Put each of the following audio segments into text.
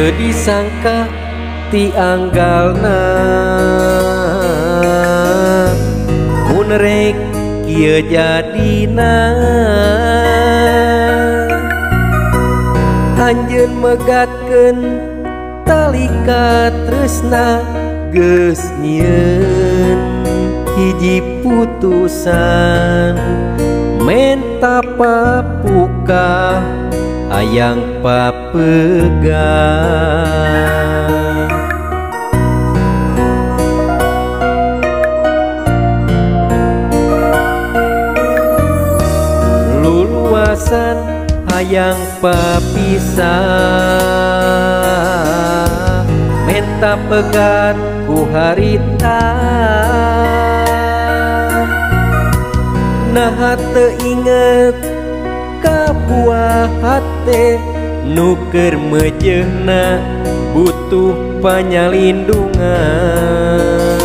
Teu disangka ti anggalna mun rek kieu jadina. Anjeun megatkeun tali katresna geus nyieun hiji putusan. Menta papuka hayang papegat. Luluasan hayang papisah, menta pegat ku harita. Naha teu inget ka buah hate nu keur meujeuhna butuh panyalindungan.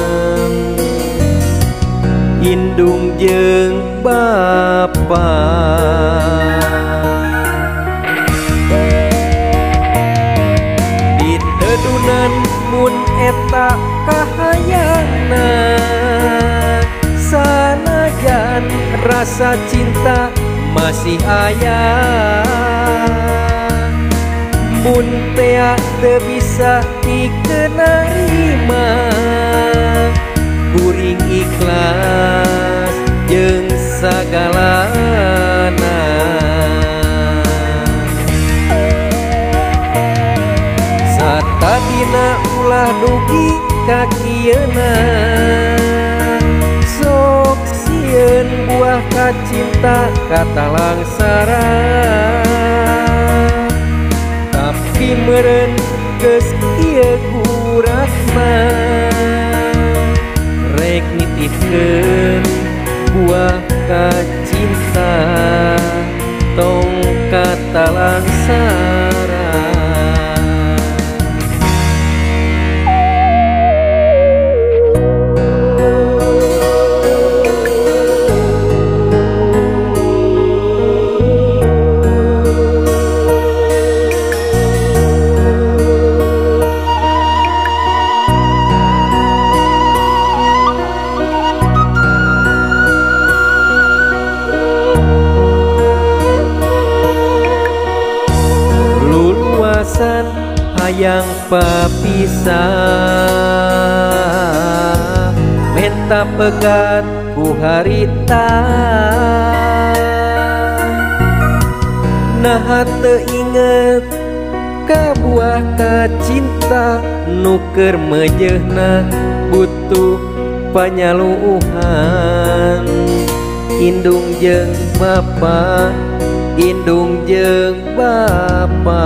Indung jeung bapa ditedunan mun eta kahayangna, sanajan rasa cinta masih aya. Mun tea teu bisa dikenarima, kuring ikhlas jeung sagalana. Satadina ulah dugi ka kieuna, sok sieun buah kacinta katalangsara. Tapi meureun geus kieu guratna, rek nitipkeun buah kacinta tong katalangsara. Luluasan hayang papisah, menta pegat ku harita. Naha teu inget ka buah kacinta nu keur meujeuhna butuh panyaluuhan. Indung jeung bapa, indung jeung bapa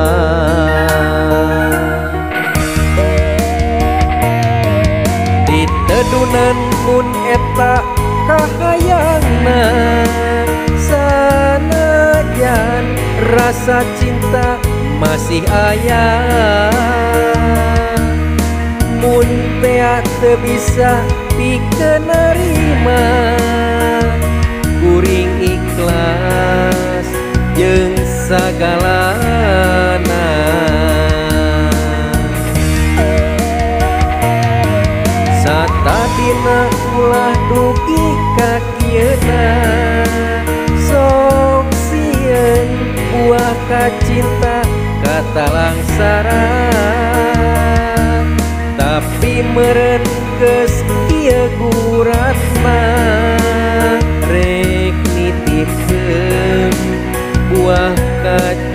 ditedunan mun eta kahayangna, sanajan rasa cinta masih aya. Mun tea teu bisa dikenarima, kuring ikhlas jeung sagalana. Satadina ulah dugi ka kieuna, sok sieun buah kacinta katalangsara. Tapi meureun geus kieu guratna, rek nitipkeun buah kacinta.